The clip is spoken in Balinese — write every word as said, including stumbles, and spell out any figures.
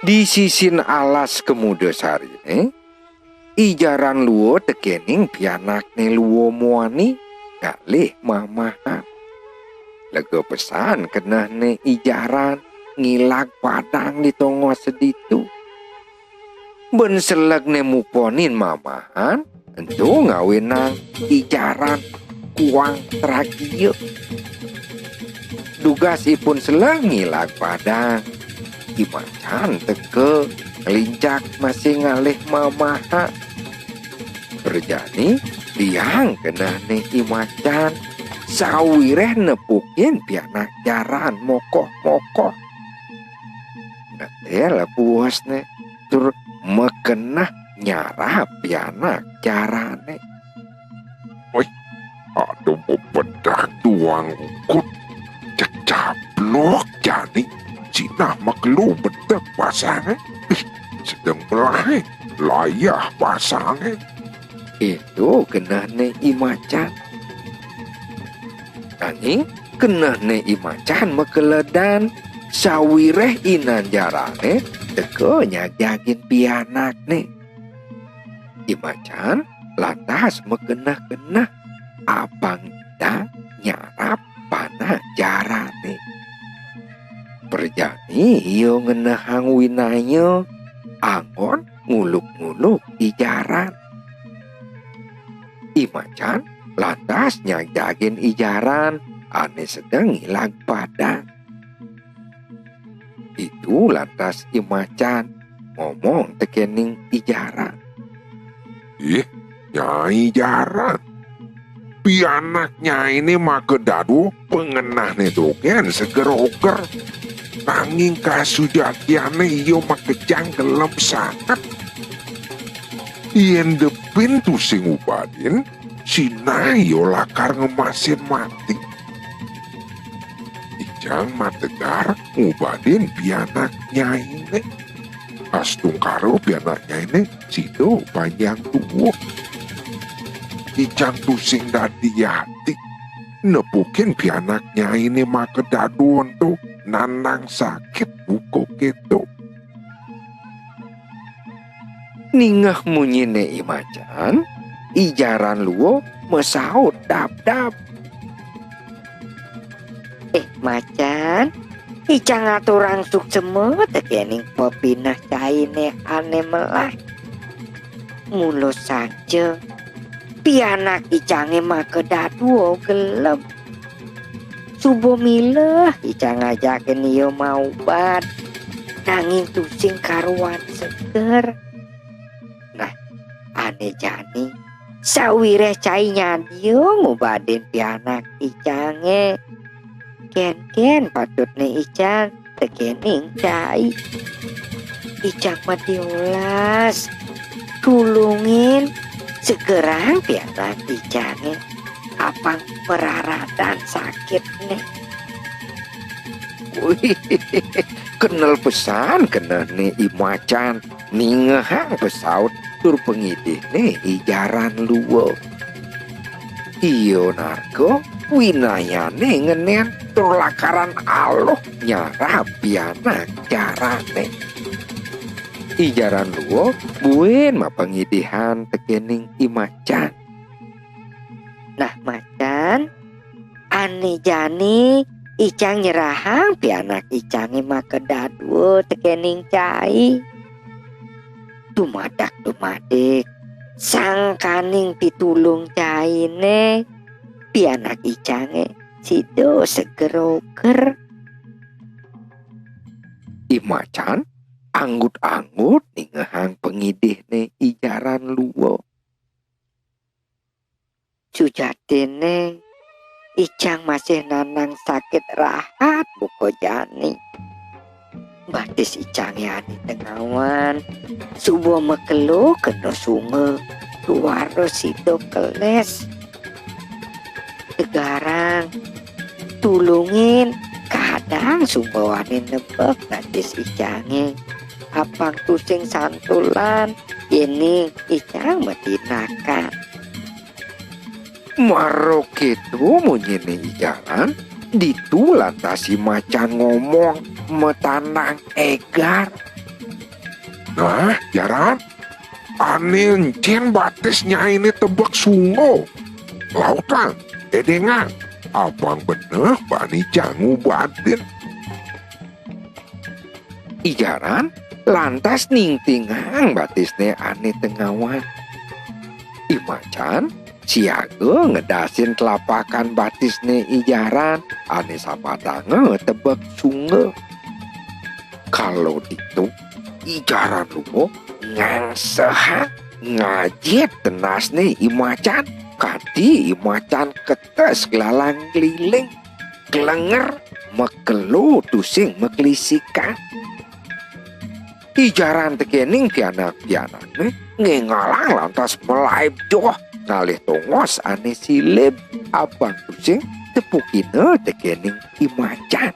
Di sisin alas Kemuda Sarine, I Jaran Lua tekening pianakne Lua muani ngalih mamahan. Lega pesan kenehne I Jaran ngilag padang di tongos seditu. Ben selegne muponin mamahan, ento ngawinang I Jaran kuang tragia. Dugas ipun seleg ngilag padang, I Macan teka ngelincak masih ngalih mamahan. Prajani liang kenehne I Macan sawireh nepukin pianak Jaran mokoh-mokoh. Ngetel puasne tur makeneh nyarap pianak Jarane. Woi, ada bebedak tuang ukut. Cecaplok jani, sinah makelo bedek pasange. Ih, sedeng belahe, layah pasange. Itu kenehne I Macan. Nanging kenehne I Macan makeledan sawireh inan Jarane teka nyagjagin pianakne. I Macan lantas makeneh-keneh apang nyidang nyarap panak Jarane. Prajani ia ngenehang winaya anggon nguluk-nguluk I Jaran. I Macan lantas nyagjagin I Jaran ane sedeng ngilag padang. Ditu lantas I Macan ngomong tekening I Jaran. Ih, Nyai Jaran. Pianak nyaine makadadua pangenehne dogen seger oger. Nanging kasujatiane ia makejang gelem sanget. Yen depin tusing ubadin, sinah ia lakar ngemasin mati. Icang mategar ngubadin pianak nyaine. Astungkara pianak nyaine sida panjang tubuh. Icang tusing dadi ati nepukin pianak nyaine makadadua ento nandang sakit buka keto. Ningeh munyine I Macan, I Jaran Lua masaut dab-dab. Eh, Macan, icang aturang suksema tekening pepineh caine ane melah. Mula saja pianak icange makadadua gelem. Suba mileh icang ngajakin ia maubad, nanging tusing karuan seger. Nah, ane jani, sawireh cai nyadia ngubadin pianak icange, kenken patutne icang tekening cai. Icang madiolas, tulungin, segerang pianak icange, apang peraradan sakitne. Wih, kenel pesan kenehne I Macan ningehang pesaut tur pangidihne I Jaran Lua. Ia narka winayane ngenen tur lakaran aluh nyarap pianak Jarane. I Jaran Lua buin mapangidihan tekening I Macan. Nah, Macan, ane jani icang nyerahang pianak icange makadadua tekening cai. Dumadak-dumadik, sangkaning pitulung caine, pianak icange sida seger oger. I Macan anggut-anggut ningehang pangidihne I Jaran Lua. Sujatinne, icang masih nandang sakit rahat buka jani. Batis icange ane tengawan, suba makelo kena sunga, tuara sida keles. Tegarang, tulungin, kadang sunga ane nebek batis icange. Apang tusing santulan, yene icang matinakan. Mara keto munyine I Jaran, ditu lantas I Macan ngomong matandang egar. Nah, Jaran, ané encén batis nyainé tebek sunga. Lautang, édéngang, abang beneh bani jangu badin. I Jaran lantas ningtingang batisné ané tengawan. I Macan siaga ngedasin telapakan batisné I Jaran ané sabatanga tebek sunga. Kala ditu, I Jaran Lua ngangsehang ngajit tenasné I Macan, kanti I Macan ketes glalang-gliling, klenger, makelo tusing maklisikan. I Jaran tekéning pianak-pianakné ngéngalang lantas malaib joh ngalih tongos ané silib, abang tusing tepukina tekéning I Macan.